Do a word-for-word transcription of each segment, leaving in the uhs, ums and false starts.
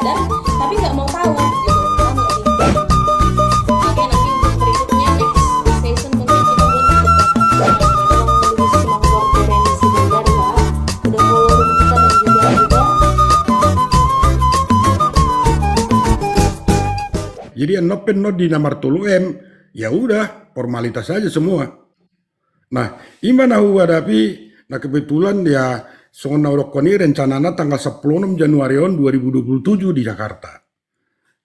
Tapi nggak mau tahu gitu. Paham nggak sih? Oke, nanti untuk berikutnya, next session, mungkin kita buat untuk lebih semangat dari si Bunda, ya. Udah follow kita dan juga udah. Jadi annon pe annon di nomor tolu M, ya udah, formalitas aja semua. Nah, ima na huhadapi, nah, kebetulan ya, songon na hudokkon i, rencanana tanggal sampulu onom Januari on dua ribu dua puluh tujuh di Jakarta.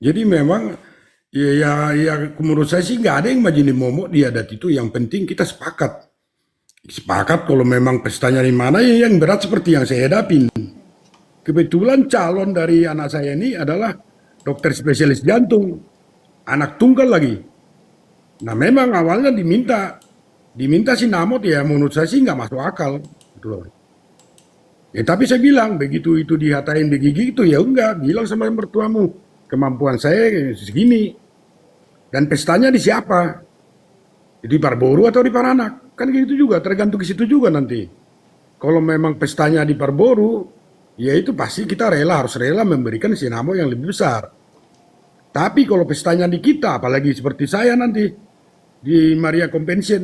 Jadi memang, ya, ya, ya, menurut saya sih nggak ada yang majini momok di adat itu. Yang penting kita sepakat. Sepakat kalau memang pestanya di mana, ya, yang berat seperti yang saya hadapin. Kebetulan calon dari anak saya ini adalah dokter spesialis jantung, anak tunggal lagi. Nah, memang awalnya diminta, diminta sinamot, ya, menurut saya sih nggak masuk akal, gitu loh. Ya, tapi saya bilang, begitu itu dihatain begitu, ya enggak, bilang sama mertuamu, kemampuan saya segini. Dan pestanya di siapa? Di parboru atau di paranak? Kan gitu juga, tergantung ke situ juga nanti. Kalau memang pestanya di parboru, ya itu pasti kita rela, harus rela memberikan sinamot yang lebih besar. Tapi kalau pestanya di kita, apalagi seperti saya nanti, di Maria Convention,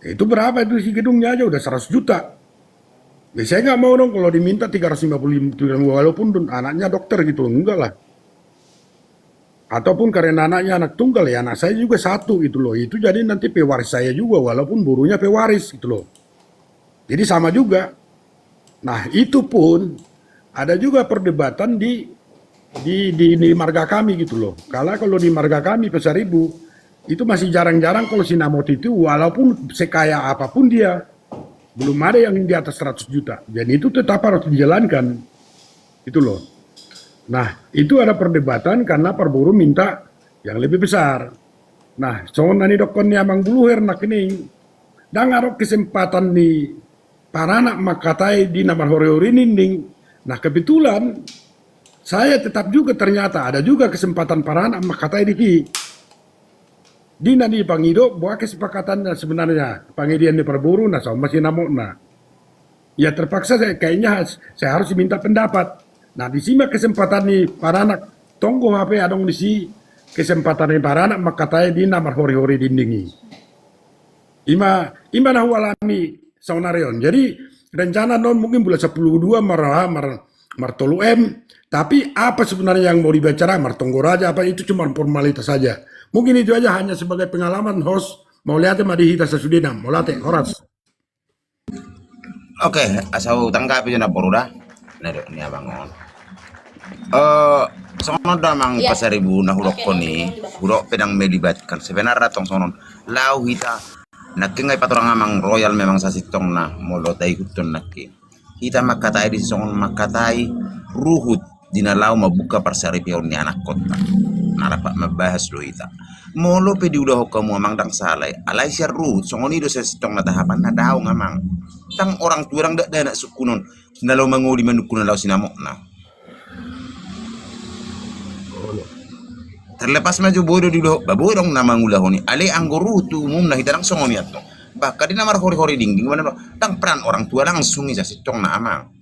itu berapa itu isi gedungnya aja udah seratus juta. Ya, saya nggak mau dong kalau diminta tiga ratus lima puluh, walaupun anaknya dokter gitu, enggak lah. Ataupun karena anaknya anak tunggal, ya anak saya juga satu gitu loh. Itu jadi nanti pewaris saya juga, walaupun borunya pewaris gitu loh. Jadi sama juga. Nah, itu pun ada juga perdebatan di, di, di, di marga kami gitu loh. Karena kalau di marga kami Pasaribu, itu masih jarang-jarang kalau sinamot itu, walaupun sekaya apapun dia, belum ada yang di atas seratus juta. Dan itu tetap harus dijalankan. Gitu loh. Nah, itu ada perdebatan karena parboru minta yang lebih besar. Nah, songon na nidokkon ni Amang Buluher nangkining, ndang adong kesempatan ni paranak mangkatai di na marhori-hori dinding. Nah, kebetulan saya tetap juga, ternyata ada juga kesempatan paranak mangkatai di hi. Di na dipangido, boha kesepakatan sebenarnya, pangidian ni parboru, na sauma sinamotna. Ya terpaksa saya, kayaknya has-, saya harus minta pendapat. Nah, di si ma kesempatan ni paranak, tonggo hape adong di si kesempatan ni paranak mangkatai di na marhori-hori dinding i. Ima, ima na hualami saonari on. Jadi rencana non mungkin bulan sampulu dua mar, mar, mar tolu M. Tapi apa sebenarnya yang mau dibicara, martonggo raja apa, itu cuma formalitas saja. Mungkin itu aja, hanya sebagai pengalaman, host. Mauliate ma di hita sasudena. Mauliate, horas. Oke, asa hutanggapi jo na boru da. Na do ni abang on. Eh, songon on do Amang Pasaribu na hudokkon i, hudok pe ndang melibatkan. Sebenarna tong songon on. Laho hita nangkin nga ipatorang Amang Royal memang sasintongna molo taihuthon nangkin. Hita mangkatai di songon mangkatai ruhut di na laho mambuka parsaripeon ni anakkonta. Na rap mambahas do hita. Molo pe diulahon hamu Amang ndang sala i. Alai sian ruhut, songon i do sasintongna tahapanna, daong Amang. Ndang orang tua, ndang dakdanak sungkunon na laho mangoli manungkun na laho sinamotna. Terlepas ma jo boi do diulahon, ba boi do na mangulahon i. Alai anggo ruhut tu umumna hita ndang songon i antong. Bahkan di na marhori-hori dinding, mana do, ndang peran orang tua langsung i sasintongna Amang.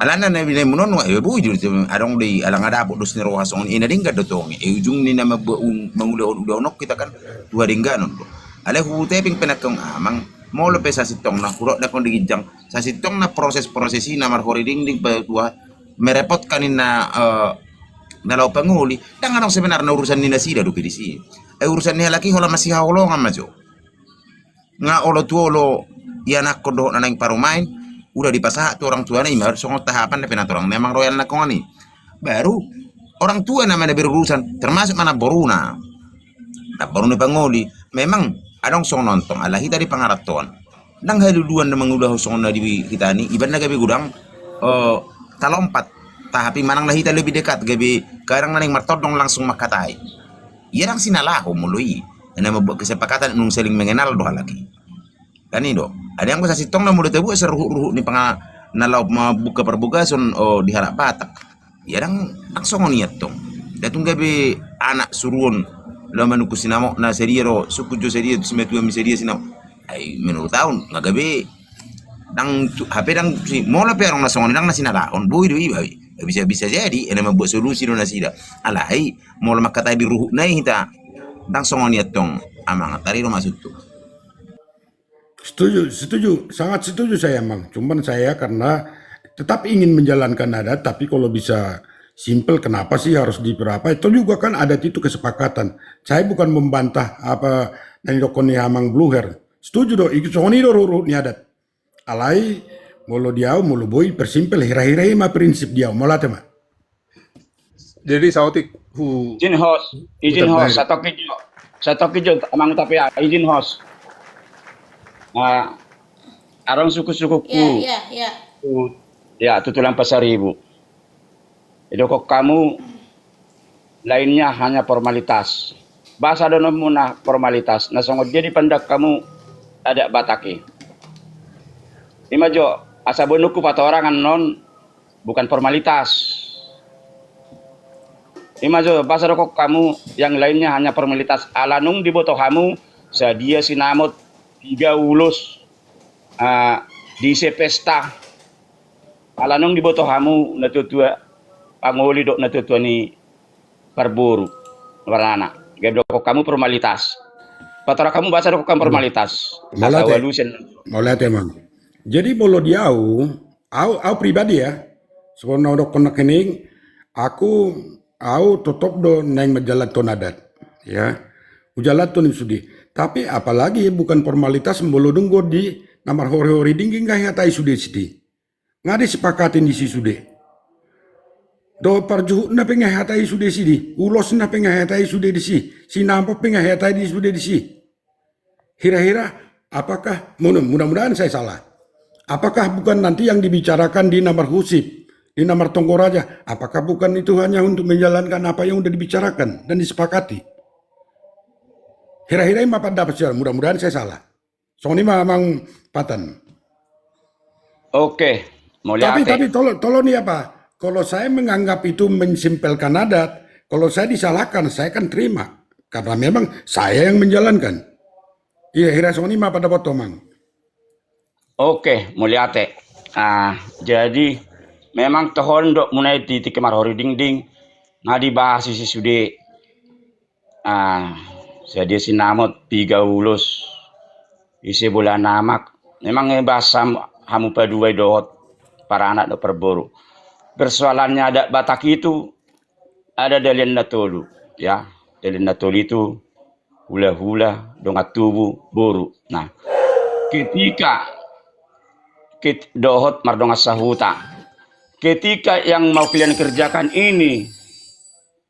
Alana na binaen muna on, eh, boi do, adong do i, ala nga dapot dos ni roha songon i, na denggan do tong i. Eh, ujung ni na mambuat un-, mangulahon, ulahon on hita kan, tu hadengganon do. Alai hutepeng pe nangkin Amang, molo pe sasintongna, hudok nangkin di ginjang, sasintongna proses-proses i na marhori dinding pe tua merepotkan i na, eh, na laho pangoli, ndang adong sebenarna urusan ni nasida dope disi. Eh, urusan ni halak i holan masihaholongan ma jo. Nga olo tu olo ianakhon dohot na naeng parumaen, udah dipasahat tu orang tuana, ima songon tahapan na pinatorang ni Amang Royal nangkonan i. Baru orang tua nama na berurusan, termasuk ma namboruna. Namboru ni pangoli, memang adong songon on tong, ala hita di pangarantoan. Ndang haluluan na mangulahon songon na di hita ni, iba na gabe godang, eh, talompat. Tapi manang na hita lebih dekat, gabe kadang na naeng martondong langsung mangkatai. Ia ndang sinalaho molo i, na mambuat kesepakatan nunga saling mengenal do halak i. Kan i do. Alai anggo sasintongna molo tabuat sian ruhut-ruhut ni panga-, na laho mambuka parbagason, oh, di halak Batak. Ia ndang, ndang songon i antong. Nda tung gabe anak suruon laho manungkun sinamotna sadia do, sungkun jo sadia, simatuami sadia sinamot. Ai menurut au nga gabe Ndang tu, hape ndang si, molo pe adong na songon i ndang na sinalaon, boi do iba. Bisa, bisa jadi, ena mambuat solusi do nasida. Alai, molo mangkatai di ruhutna i hita, ndang songon i antong, amang, tadi do maksudku. Setuju, setuju, sangat setuju saya, Mang. Cuman saya karena tetap ingin menjalankan adat, tapi kalau bisa simpel, kenapa sih harus diberapa? Itu juga kan adat itu kesepakatan. Saya bukan membantah apa yang dilakukan ni Amang Bluher. Setuju do, ikut songon i do ruhut ni adat. Alai, molo di au, molo boi, persimpel, hira-hira i ma prinsip di au, molo ate ma. Jadi saotik hu. Izin host, izin host, satoki jo. Satoki jo, Amang, tapi ya, izin host. Nah, adong suku-sukuku. Ya, ya, ya. Ya, tu Tulang Pasaribu. Didok hamu lainnya hanya formalitas. Boasa do nomuna formalitas, na songon dia dipandang hamu adat Batak i. Ima jo, asa boi nunga hupatorang annon, bukan formalitas. Ima jo, boasa didok hamu yang lainnya hanya formalitas, ala nunga diboto hamu sadia sinamot, piga ulos, ah, disi pesta. Ala nunga diboto hamu natua-tua pangoli dohot natua-tua ni parboru, paranak. Gabe didok hamu formalitas. Patorang hamu boasa didok hamu formalitas. Mauliate. Asa ualusi. Mauliate, Mang. Jadi molo di au, au, au pribadi ya, sebelum na didok hamu nangkining, aku, au totop do naeng manjalanhon adat, ya. Hujalanhon i sude. Tapi apalagi bukan formalitas molo dung di na marhori-hori dingding nga dihatai sude disi. Nga disepakati disi sude. Dohot parjuhutna pe nga dihatai sude disi. Ulosna pe nga dihatai sude disi. Sinamot pe nga dihatai sude disi. Hira-hira, apakah, mudah-mudahan saya salah. Apakah bukan nanti yang dibicarakan di na marhusip, di na martonggo raja, apakah bukan itu hanya untuk menjalankan apa yang udah dibicarakan dan disepakati? Hira-hira i ma pandapat saya, mudah-mudahan saya salah. Songon i ma, Amang Patan. Oke, mauliate. Tapi, tapi tolong, tolong nih apa? Kalau saya menganggap itu mensimpelkan adat, kalau saya disalahkan, saya kan terima. Karena memang saya yang menjalankan. Iya, hira songon i ma pandapat, Amang. Oke, mauliate. Ah, jadi memang toho didok muna i di tingki marhori dingding, nga dibahas disi sude. Ah, sadia sinamot, piga ulos, ise bola na amak. Memang bahas hamu padua i dohot paranak dohot parboru. Persoalannya adat Batak itu ada dalihan na tolu, ya. Dalihan na tolu itu hula-hula, dongan tubu, boru. Nah, ketika ket-, dohot mardongan sahuta, ketika yang mau kalian kerjakan ini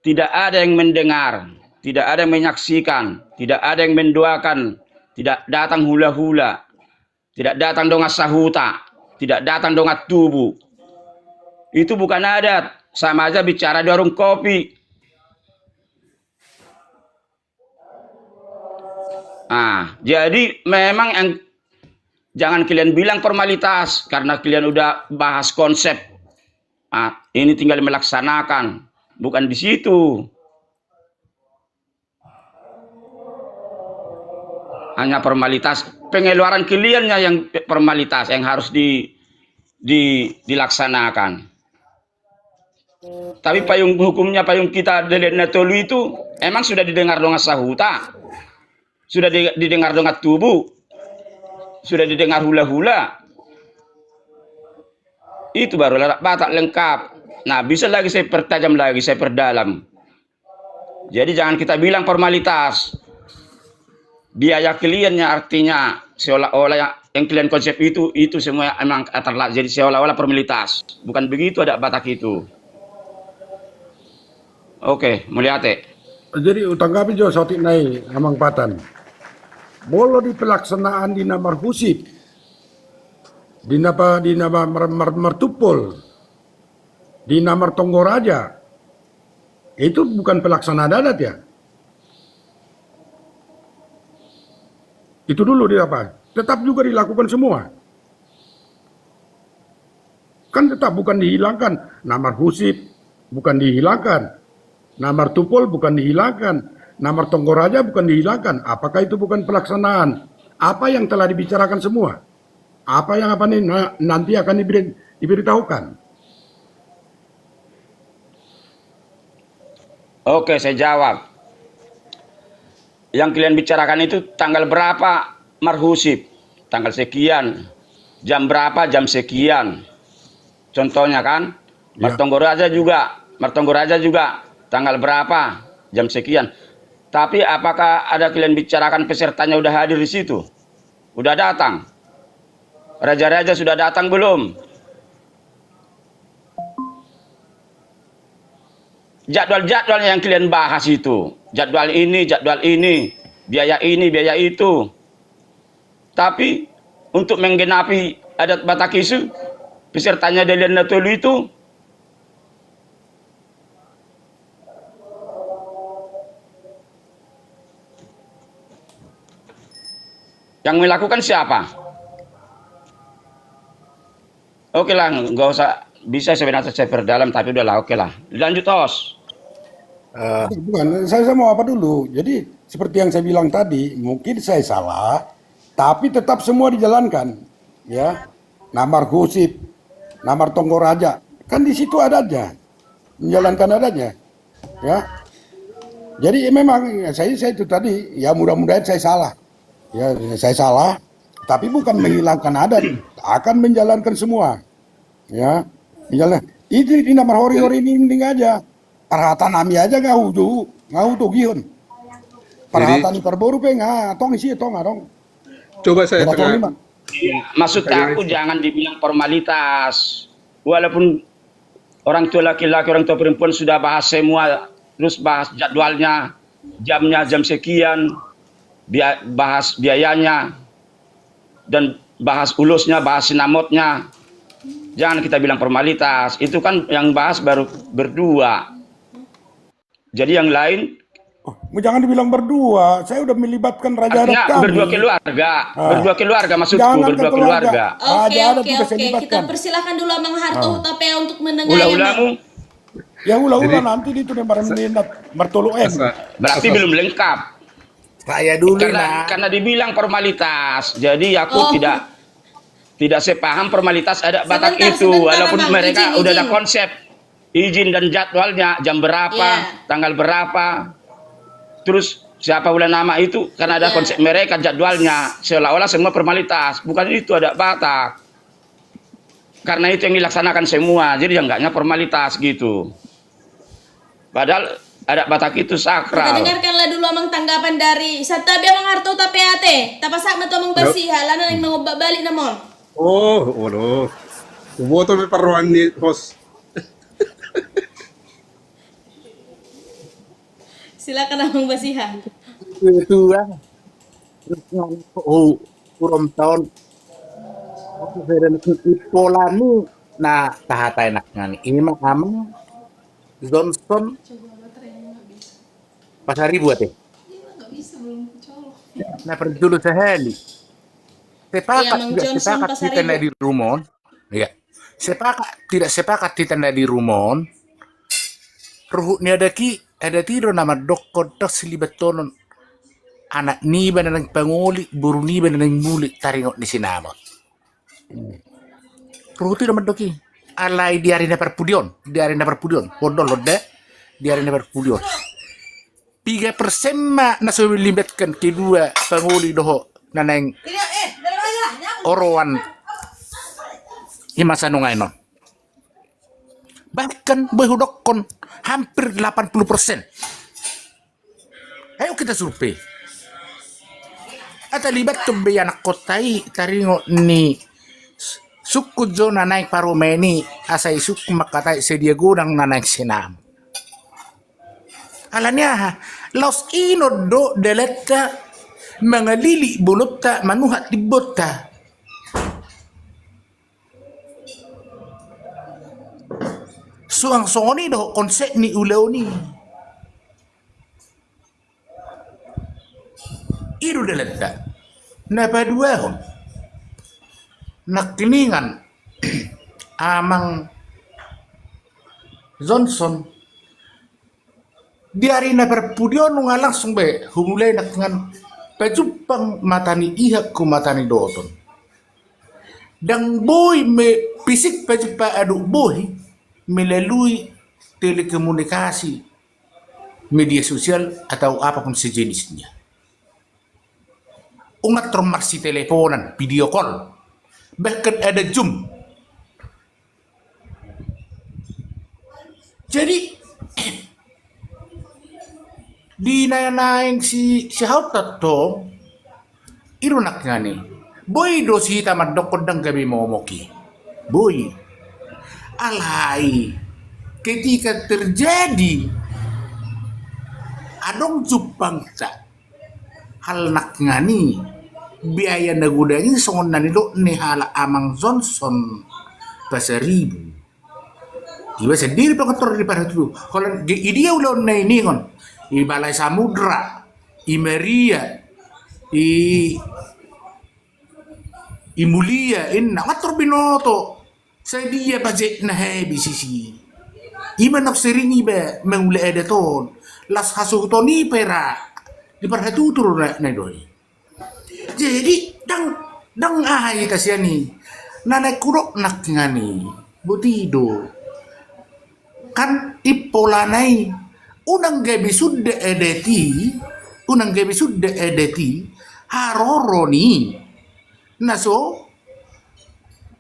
tidak ada yang mendengar, tidak ada yang menyaksikan, tidak ada yang mendoakan, tidak datang hula-hula, tidak datang dongan sahuta, tidak datang dongan tubu, itu bukan adat, sama aja bicara di warung kopi. Ah, jadi memang yang, jangan kalian bilang formalitas karena kalian udah bahas konsep. Ah, ini tinggal melaksanakan, bukan di situ. Hanya formalitas, pengeluaran kaliannya yang formalitas yang harus di, di, dilaksanakan. Tapi payung hukumnya, payung kita dalihan na tolu itu emang sudah didengar dongan sahuta, sudah di-, didengar dongan tubu, sudah didengar hula-hula. Itu baru adat Batak lengkap. Nah, bisa lagi saya pertajam lagi, saya perdalam. Jadi jangan kita bilang formalitas. Biaya kaliannya artinya seolah-olah yang, yang kalian konsep itu, itu semua emang terla-, jadi seolah-olah formalitas. Bukan begitu adat Batak itu. Oke, mauliate. Jadi hutanggapi jo saotik nai, Amang Patan. Molo di pelaksanaan di na marhusip, di na pa-, di na mar-, mar-, martumpol, di na martonggo raja, itu bukan pelaksanaan adat ya? Itu dulu di apa? Tetap juga dilakukan semua. Kan tetap bukan dihilangkan. Na marhusip bukan dihilangkan. Na martumpol bukan dihilangkan. Na martonggo raja bukan dihilangkan. Apakah itu bukan pelaksanaan apa yang telah dibicarakan semua? apa yang apa nih na-, nanti akan diberi-, diberitahukan. Oke, saya jawab. Yang kalian bicarakan itu tanggal berapa, Marhusip? Tanggal sekian. Jam berapa? Jam sekian. Contohnya kan, ya. Martonggo Raja juga, Martonggo Raja juga, tanggal berapa? Jam sekian. Tapi apakah ada kalian bicarakan pesertanya udah hadir di situ? Udah datang? Raja-raja sudah datang belum? Jadwal-jadwal yang kalian bahas itu, jadwal ini, jadwal ini, biaya ini, biaya itu. Tapi untuk menggenapi adat Batak Isu, pesertanya dalihan na tolu itu, yang melakukan siapa? Oke lah, nggak usah, bisa sebenarnya saya perdalam, tapi udahlah, oke lah. Lanjut, Os. Eh, bukan, saya, saya mau apa dulu. Jadi, seperti yang saya bilang tadi, mungkin saya salah, tapi tetap semua dijalankan. Ya, na Marhusip, na Martonggo Raja. Kan di situ adatnya. Menjalankan adatnya. Ya. Jadi, ya memang, ya, saya, saya itu tadi, ya, mudah-mudahan saya salah. Ya, saya salah, tapi bukan menghilangkan adat, akan menjalankan semua. Ya, menjalan. Itu di nomor hori-hori ini, ini aja. Parhata nami aja nggak uju, nggak uju gihon. Parhata ni parboru pe nggak, tong isi, tong, adong. Coba saya tengah. Iya, maksud aku jangan dibilang formalitas. Walaupun orang tua laki-laki, orang tua perempuan sudah bahas semua, terus bahas jadwalnya, jamnya, jam sekian, bia-, bahas biayanya, dan bahas ulusnya, bahas sinamotnya. Jangan kita bilang formalitas, itu kan yang bahas baru berdua. Jadi yang lain. Oh, jangan dibilang berdua, saya udah melibatkan raja adat kami. Berdua keluarga, berdua keluarga maksudku, berdua keluarga. Oke, oke, oke. Kita persilakan dulu Amang Harto Hutapea untuk mendengarnya, Mang. Ya, hula-hula nanti di itu dia martolu M. Berarti belum lengkap. Saya dulu, karena dibilang formalitas, jadi aku tidak, tidak sepaham formalitas adat Batak itu, walaupun mereka udah ada konsep. Izin dan jadwalnya, jam berapa, tanggal berapa, terus siapa ulaman itu, karena ada konsep mereka jadwalnya, seolah-olah semua formalitas. Bukan itu adat Batak. Karena itu yang dilaksanakan semua, jadi yang enggaknya formalitas gitu. Padahal adat Batak itu sakral. Kita dengarkanlah dulu Amang tanggapan dari, santabi Amang Harto Hutapea ate, tapasahat ma tu Amang Basiha, alana naeng mangombak balik nama on. Oh, waduh. Huboto ma parrohana ni host. Silakan Amang Basiha. Tua. Terus ngan, oh, urom taon. Aku heran, i pola ni na tahatai nak ngani. Ima Amang Johnson Pasaribu ate. Na parjolo sahali. Sepakat, tidak sepakat hita na di ruma on. Iya. Sepakat, tidak sepakat hita na di ruma on. Ruhut ni adat i, adat i do na mandokkon, ndang silibatonon anak niba na naeng pangoli, boru niba na naeng muli taringot ni sinamot. Ruhut i do mandok i. Alai di ari na parpudi on, di ari na parpudi on. Hondol honda, di ari na parpudi on. Piga persen ma na so melibatkan kedua pangoli dohot na naeng oroan i masa nuaeng on. Bahkan boi hudokkon hampir delapan puluh persen. Ayo kita survei. Ata libathon be ianakhonta i taringot ni sungkun jo na naeng parumaen i, asa isungkun mangkatai sadia godang na naeng sinamot. Alani aha? Laos inon do dalanta mangalili bolonta, manuhat timbonta. Suang songon i dohot konsep ni ulaon i. I do dalanta. Na paduahon, nangkiningan Amang Johnson, di ari na parpudi on nunga langsung be humulai nangkiningan pajumpang mata ni ihat tu mata ni dohot on. Ndang boi me fisik pajumpa adong, boi melalui telekomunikasi, media sosial atau apapun sejenisnya. Ungat ro marsiteleponan, video call, bahkan ada Zoom. Jadi di na naeng si, si hau tato, i do nangkiningan i. Boi do si hita mandokkon ndang gabe momok i. Boi. Alai ketika terjadi adong jumpangta hal nangkiningan i, biaya na godang i songon na nidok ni halak Amang Johnson Pasaribu. Iba sandiri pangontor di parhatutu. Holan di, i dia ulaonna i ningon. I Balai Samudra, i Maria, i, i Mulia, inna. Mantor binoto. Sadia pajetna habis isi. Ima na sering iba mangula adat on. Las hasuhuton i pe ra di parhatutu na, na do i. Jadi ndang, ndang aha hita sian i. Na naeng hudok nangkiningan i, boti do. Kan i polana i, unang gabe suda adat i, unang gabe suda adat i haroro ni na so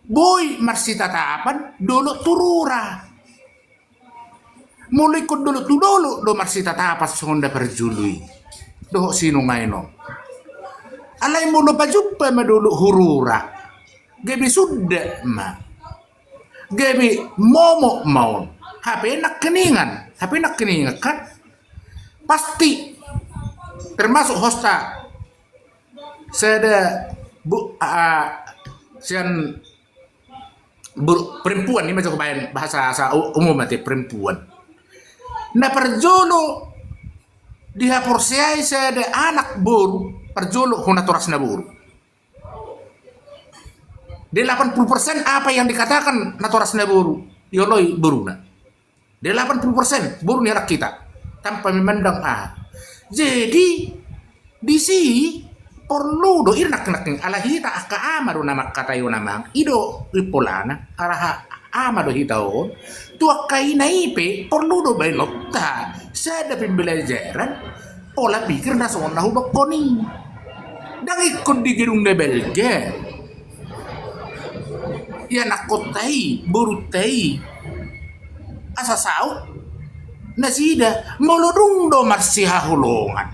boi marsitatapan dolok tu rura. Molo ingkon dolok tu dolok do marsitatapan songon na parjolo i dohot si Nunga i on. Alai molo pajumpa ma dolok tu rura, gabe suda ma, gabe momok ma on. Hape nangkiningan, hape nangkiningan kan pasti termasuk hosta. Sada bu, a, sian bu, perempuan, i ma jo hubaen bahasa, bahasa u-, umum ate, perempuan. Na parjolo dihaporseai sada anak boru, parjolo hu natorasna boru. Delapan puluh persen apa yang dikatakan natorasna boru, dioloi boruna. Delapan puluh persen boru ni anak hita. Tanpa memandang aha. Jadi disi porlu do i nangkiningan, ala hita angka ama do na mangkatai on, amang. I do i polana, ala ha-, ama do hita on. Tu angka ina i pe porlu do baenonta sada pembelajaran pola pikir na songon na hudokkon i. Ndang ingkon di gedung na balga ianakkonta i, borunta i. Asa saut nasida molo dung do marsihaholongan.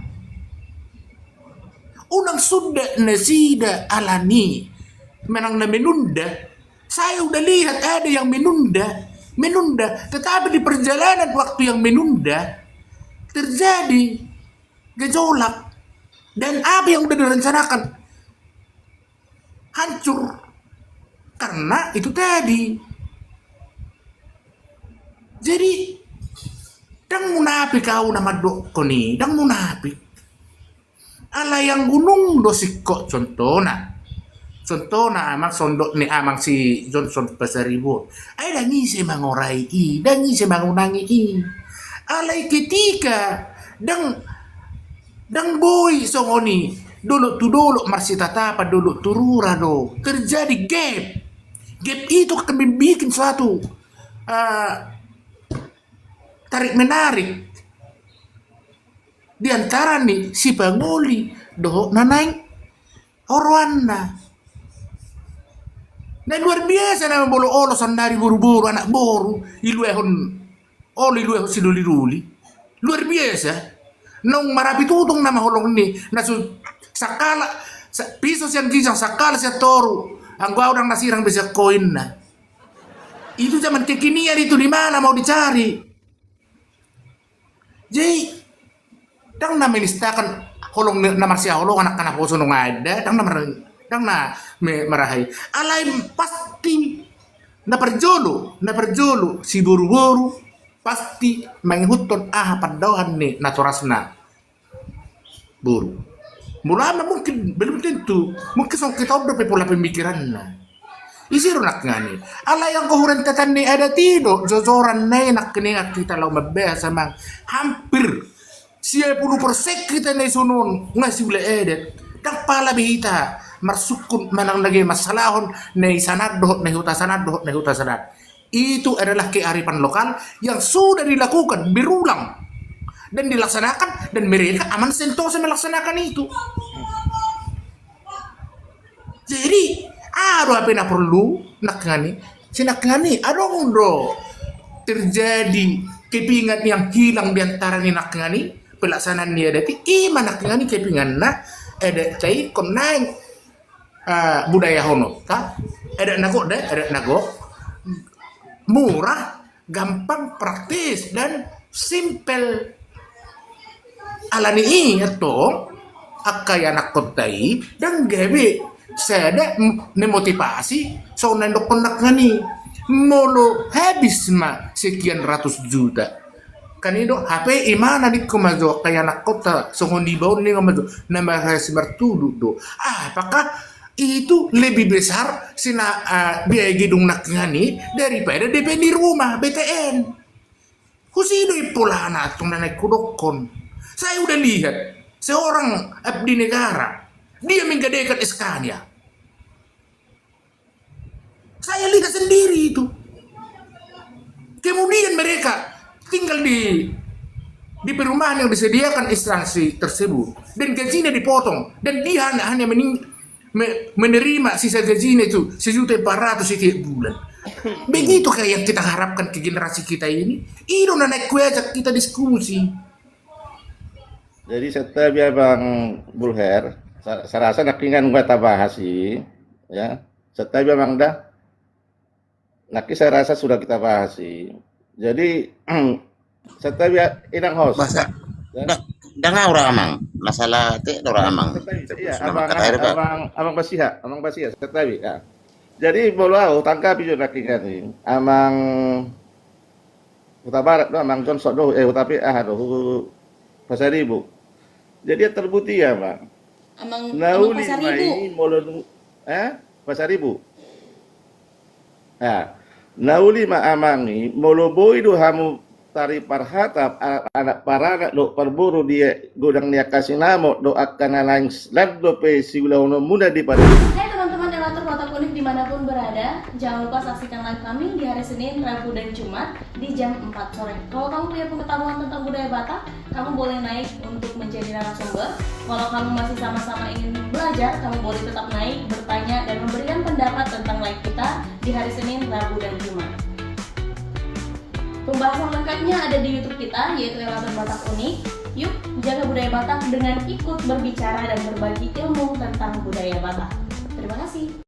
Unang suda nasida alani manang na menunda. Saya udah lihat ada yang menunda, menunda, tetapi di perjalanan waktu yang menunda terjadi gejolak. Dan apa yang udah direncanakan hancur karena itu tadi. Jadi ndang munafik au na mandokkon i, ndang munafik. Alai anggo dung do singkop, contohna. Contohna, amang, songon dok ni amang si Johnson Pasaribu on. Ai ndang ise mangorai i, ndang ise mangunangi i. Alai ketika ndang, ndang boi songon i, dolok tu dolok marsitatapan, dolok tu rura do terjadi gap. Gap itu akan membuat suatu, eh, tarik menarik di antara ni si pangoli dohot na naeng oroanna. Na luar biasa nama molo olo sandari boru-boru, anak boru, iluahon olo, iluahon sidoli-doli. Luar biasa. Naung marapi tutung nama holong ni, na su-, sangkala, sa-, piso sian ginjang, sangkala sian toru. Anggo au ndang na sirang be sian ho, inna. Itu zaman kekinian itu, di mana mau dicari? Jadi ndang na menistakan holong ni, na marsihaholongan angka naposo nunga adong, ndang na mar-, ndang na me-, marahai. Alai pasti na parjolo, na parjolo si boru-boru pasti mangihuthon aha pandohan ni natorasna boru. Molo ama mungkin belum tentu, mungkin songon hita on dope pola pemikiranna. Ise do nangkiningan i. Alai anggo hurentatan ni adat i do, jojoran na i nangkiningan hita laho mambahas, amang, hampir sia pulu persen hita na dison on nga siula adat. Ndang pala be hita marsungkun manang na gabe mansalahon na i sanan dohot na i huta sanan dohot na i huta sanan. Itu adalah kearifan lokal yang sudah dilakukan berulang dan dilaksanakan, dan mereka aman sentosa melaksanakan itu. Jadi, aha do hape na porlu nangkiningan i? Sinangkiningan i adong do terjadi kepingan yang hilang di antara ni nangkiningan i, pelaksanaan ni adat i, i ma nangkiningan i kepinganna adat ta i ingkon naeng, ah, budayahononta, adat na gok da, adat na gok, murah, gampang, praktis, dan simpel. Alani i antong angka ianakkonta i ndang gabe sada m-, na motivasi songon na nidok nangkiningan i. Molo habis ma sekian ratus juta, kan i do, hape imana ningku ma jo angka ianakkonta songon ibaon ninna ma jo, na marhasi martudu do. Apakah itu lebih besar sina, ah, biaya gedung nangkiningan i daripada D P ni rumah B T N. Husi do i polana antong na naeng hudokkon. Saya udah lihat seorang abdi negara, dia menggadaikan Scania. Saya lihat sendiri itu. Kemudian mereka tinggal di, di perumahan yang disediakan instansi tersebut, dan gajinya dipotong, dan dia hanya, hanya mening-, me-, menerima sisa gajinya itu sejuta empat ratus setiap bulan. Begitulah yang kita harapkan ke generasi kita ini? I do na naeng huajak kita diskusi. Jadi, santabi Abang Bulher, sa-, sarasa nangkiningan hutabahas i, ya. Santabi Amang da. Nangkin sarasa sudah kita bahas i. Jadi, santabi Inang host. Masa, ya. Ndang, ndang au ra Amang. Masalah te do ra Amang. Santabi, iya, Abang, Abang Basiha, Amang Basiha, santabi, ya. Jadi, molo au tanggapi jo nangkiningan i. Amang Hutabarat do, Amang Johnson do, eh, Hutape, aha do, Hu-, Pasaribu. Jadi, terbukti ya, Bang. Amang, na uli ma i molo nu-, eh? Pasaribu. Nah, na uli ma Amang i, molo boi do hamu taripar hatap, a-, anak paranak dohot parboru di godang ni angka sinamot dohot angka na lain, lan dope siulahononmuna di pari. Hai teman-teman Donatur Batak Unik dimanapun berada, jangan lupa saksikan live kami di hari Senin, Rabu, dan Jumat di jam empat sore. Kalau kamu punya pengetahuan tentang budaya Batak, kamu boleh naik untuk menjadi narasumber. Kalau kamu masih sama-sama ingin belajar, kamu boleh tetap naik, bertanya, dan memberikan pendapat tentang live kita di hari Senin, Rabu, dan Jumat. Pembahasan lengkapnya ada di YouTube kita, yaitu Elator Batak Unik. Yuk, jaga budaya Batak dengan ikut berbicara dan berbagi ilmu tentang budaya Batak. Terima kasih.